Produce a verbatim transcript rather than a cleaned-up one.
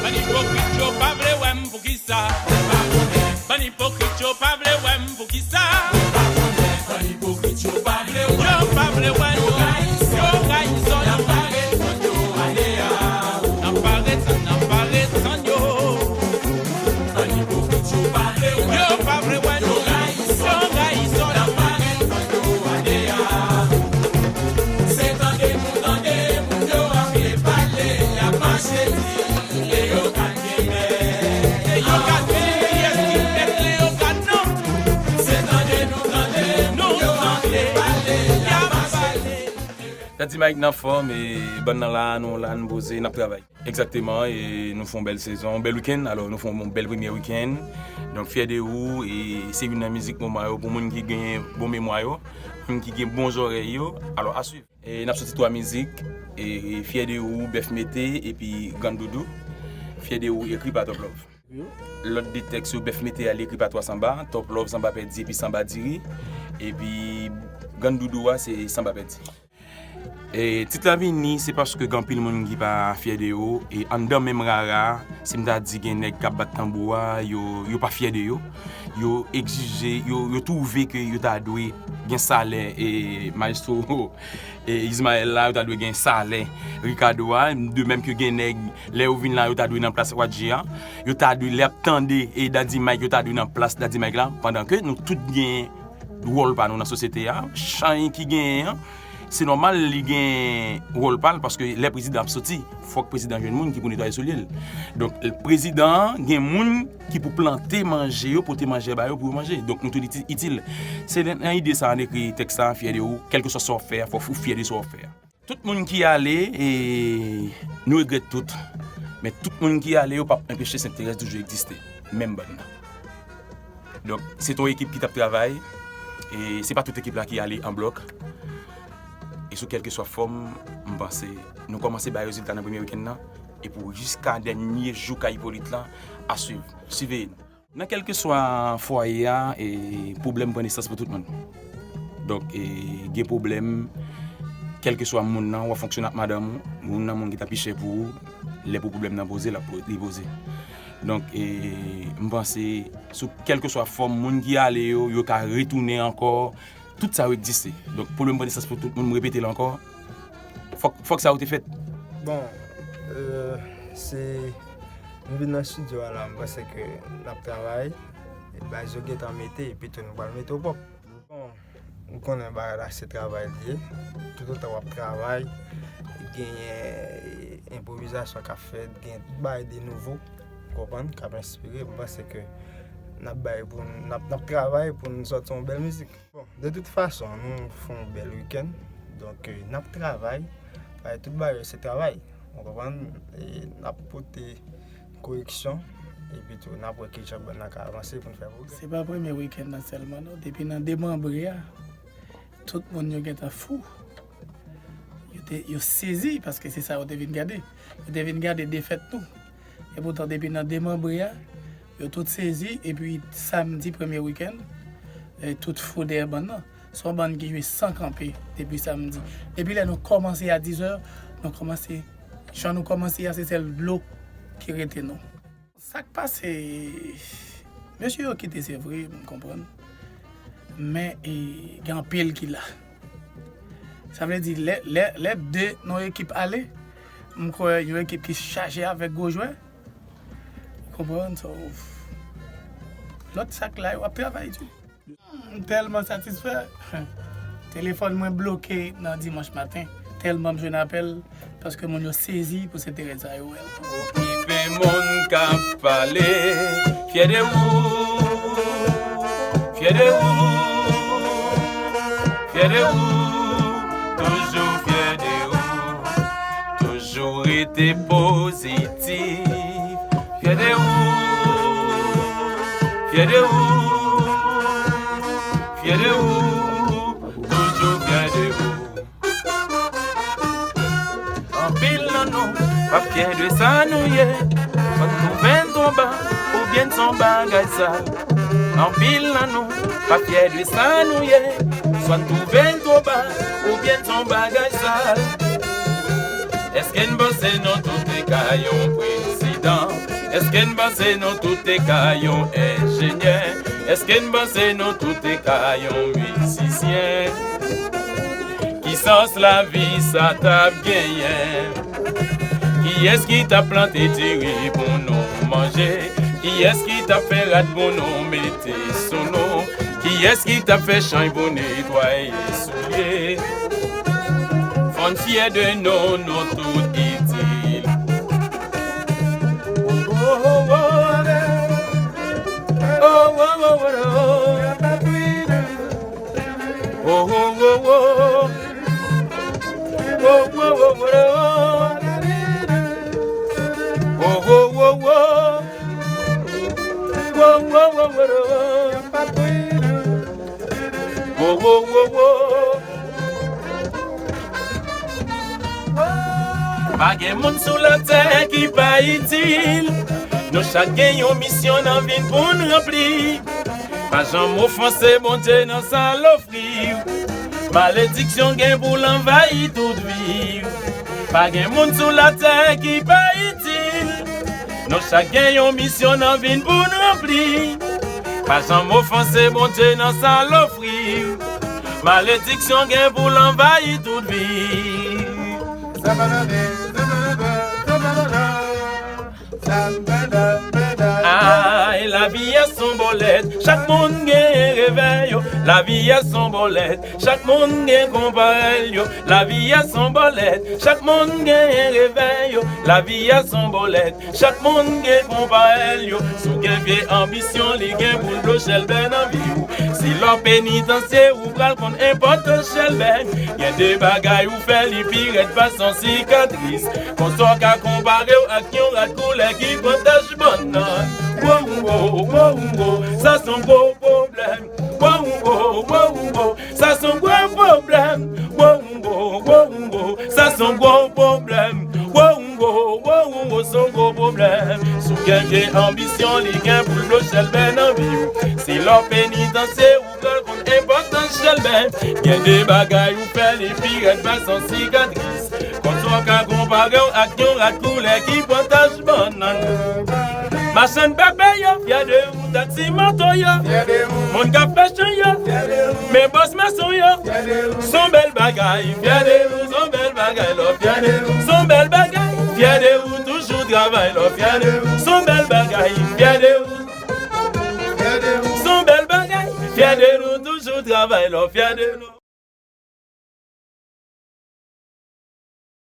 Bann ipokrit yo pa vle wè m poukisa. Bann ipokrit yo pa vle wè m poukisa. Bann ipokrit yo pa vle wè m. Yo pa vle wè nou. Yo rayi zòn nou. N ap parèt, n ap parèt tann yo. Bann ipokrit yo pa vle wè nou. Yo pa vle wè nou. Yo rayi zòn nou. Se tande nou tande moun yo ap pale, y ap mache di Leogane gen mèt. Leogane gen mèt, kiyès ki mèt Leogane nan? Se tande nou tande moun yo ap pale, y ap pale. Daddy Mike nan fòm, e bann nan la, nou la, nou poze, n ap travay. Egzakteman, e nou fè yon bèl sezon, yon bèl wikenn. Alò, nou fè yon bèl premye wikenn. Donk, Fyè de ou, e se youn nan mizik moman yo pou moun ki gen bon memwa yo, moun ki gen bon zòrèy yo. Alò, a swiv. E n ap soti twa mizik, e, e Fyè de ou, Bèf Mete, epi Grann Doudou. Fyè de ou ekri pa Top Love. Lòt de tèks yo, Bèf Mete a, li ekri pa Twa Sanba, Top Love, Sanba Pèdi, epi Sanba Diri, epi Grann Doudou a, se Sanba Pèdi. E tit la vini, se paske gen anpil moun ki pa fyè de yo, e anndan menm rara, si m ta di gen nèg k ap bat tanbou a, yo, yo pa fyè de yo. Yo egzije, yo, yo twouve ke yo ta dwe gen salè, e mayestwo, e Ismaël la, yo ta dwe gen salè Ricardo a, de menm ke gen nèg, lè yo vin la, yo ta dwe nan plas Wadji a, yo ta dwe, lè y ap tande, e Daddy Mike, yo ta dwe nan plas Daddy Mike la, pandan ke nou tout gen wòl pa nou nan sosyete a, chay ki genyen an, se nòmal li gen wòl pa l, paske lè prezidan ap soti, fòk prezidan jwenn moun ki pou netwaye soulye l. Donk, prezidan an gen moun ki pou plante manje yo, pote manje ba yo pou yo manje. Donk, nou tout iti-, itil. Se nan, nan ide sa a, n ekri tèks la, Fyè de ou, kèlkeswa sa w ap fè a, fò w fyè de sa w ap fè a. Tout moun ki ale, e, nou regrèt tout. Men tout moun ki ale yo p ap anpeche Sent Terèz toujou egziste. Menm bann nan. Donk, se t on ekip ki t ap travay. E se pa tout ekip la ki ale an blòk. E sou kèlkeswa fòm, m panse, nou kòmanse bay rezilta nan premye wikenn nan. E pou jiska dènye jou ka Ipolit lan, a swiv. Siveye n. Nan kèlkeswa fwaye a, e, pwoblèm pran nesans pou tout moun. Donk, e, gen pwoblèm, kèlkeswa moun nan, w ap fonksyone ak madanm ou, moun nan moun ki ta pi chè pou ou, lè pou pwoblèm nan poze, l ap po-, li poze. Donk, e, m panse, sou kèlkeswa fòm, moun ki ale yo, yo ka retounen ankò, tout sa yo egziste. Donk, pwoblèm pran nesans pou tout moun, m repete l ankò, fòk, fòk sa yo te fèt. Bon, e, se, m vin nan estidyo a la, m panse ke n ap travay, e baz yo gentan mete, epi tou nou pral mete yo pwòp. Bon, ou konnen bagay la se travay li ye. Toutotan w ap travay, genyen, e, enpwovizasyon k ap fèt, gen tout bagay de nouvo, ou konprann, k ap enspire. M panse ke n ap bay pou n, n ap, n ap travay pou n sòti yon bèl mizik. Bon, de tout fason, nou fè yon bèl wikenn. Donk, e, n ap travay. Bagay, tout bagay yo se travay. Ou konprann? E n ap pote koreksyon. Epi tou, n ap wè kijan bann nan ka avanse pou n fè pwogrè. Se pa premye wikenn nan sèlman, non. Depi nan demanbre a, tout moun yo gentan fou. Yo te, yo sezi, paske se sa yo te vin gade. Yo te vin gade defèt nou. Epoutan, depi nan demanbre a, yo tout sezi, epi samdi premye wikenn, e, tout fou dèyè bann nan. Se yon bann ki jwe san kanpe depi samdi. Depi lè nou kòmanse a diz è, nou kòmanse, jan nou kòmanse a, se sèl dlo ki rete nou. Sa k pase, mesye yo kite, se vre, m konprann. Men, e, gen anpil ki la. Sa vle di, lè, lè, lè de nan yon ekip ale, m kwè yon ekip ki chaje avèk gwo jwè, ou konprann, so, lòt sa k la yo ap travay tou. M tèlman satisfè. Telefòn mwen bloke nan dimanch maten. Tèlman m jwenn apèl, paske moun yo sezi pou Sent Terèz sa yo wè. Okipe moun k ap pale, fyè de ou, fyè de ou, fyè de ou, toujou fyè de ou, toujou rete pozitif. Fyè de ou, fyè de ou, fyè de ou, toujou fyè de ou. Anpil nan nou pa fyè de sa nou ye. Swa n twouve n twò ba, oubyen n se yon bagay sal. Anpil nan nou pa fyè de sa nou ye. Swa n twouve n twò ba, oubyen n se yon bagay sal. Èske n panse nou tout te ka yon prezidan? Èske n panse nou tout te ka yon enjenyè? Èske n panse nou tout te ka yon mizisyen? Ki sans lavi sa t ap genyen? Kiyès ki t ap plante diri pou nou manje? Kiyès ki t ap fè rad pou nou mete sou nou? Kiyès ki t ap fè chanj pou netwaye soulye? Fò n fyè de nou, nou tout itil. Pa gen moun sou latè ki pa itil. Nou chak gen yon misyon nan vi n pou n ranpli. Pa janm ofanse Bondye nan sa l ofri w. Malediksyon gen pou l anvayi tout vi w. Pa gen moun sou latè ki pa itil. Nou chak gen yon misyon nan vi n pou n ranpli. Pa janm ofanse Bondye nan sa l ofri w. Malediksyon gen pou l anvayi tout vi. Ay, lavi a s on bòlèt, chak moun gen revè yo. Lavi a s on bòlèt, chak moun gen konparèl yo. Lavi a s on bòlèt, chak moun gen revè yo. Lavi a s on bòlèt, chak moun gen konparèl yo. Si w gen vye anbisyon, li gen pou l bloche l bè nan vi w. Si lè w penitansye, ou pral konn enpòtans chèlbè. Gen de bagay ou fè, li pi rèd pase yon sikatris. Konsa w ka konpare w ak yon rad koulè ki pran tach bannann. Wo, wo, wo, wo, sa s on gwo pwoblèm. Wo, wo, wo, wo, sa s on gwo pwoblèm. Wo, wo, wo, wo, sa s on gwo pwoblèm. Wo, wo, wo, wo, wo, s on gwo pwoblèm. Si w gen vye anbisyon, li gen pou l bloche l bè nan vi w. Si lè w penitansye, ou pral konn enpòtans chèlbè. Gen de bagay ou fè, li pi rèd pase yon sikatris. Konsa w ka konpare w ak yon rad koulè ki pran tach bannann. Machann pèpè yo, fyè de ou. Taksi moto yo, fyè de ou. Moun k ap fè chan yo, fyè de ou. Men bòs mason yo, fyè de ou. S on bèl bagay, fyè de ou. S on bèl bagay, lè w fyè de ou. S on bèl bagay, fyè de ou. Toujou travay, lè w fyè de ou.